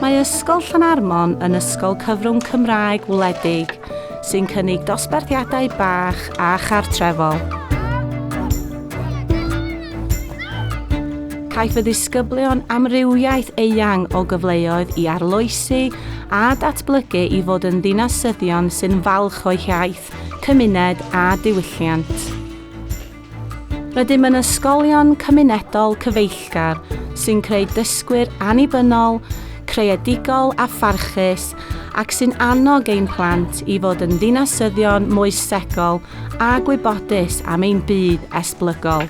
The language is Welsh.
Mae Ysgol Llanarmon yn ysgol cyfrwng Cymraeg wledig sy'n cynnig dosbarthiadau bach a chartrefol. Caiff y ddisgyblion amrywiaeth eang o gyfleoedd i arloesi a datblygu i fod yn ddinasyddion sy'n falch o'u hiaith, cymuned a diwylliant. Rydym yn ysgolion cymunedol cyfeillgar sy'n creu dysgwyr annibynnol, creadigol a pharchus ac sy'n annog ein plant i fod yn ddinasyddion moesegol a gwybodus am ein byd esblygol.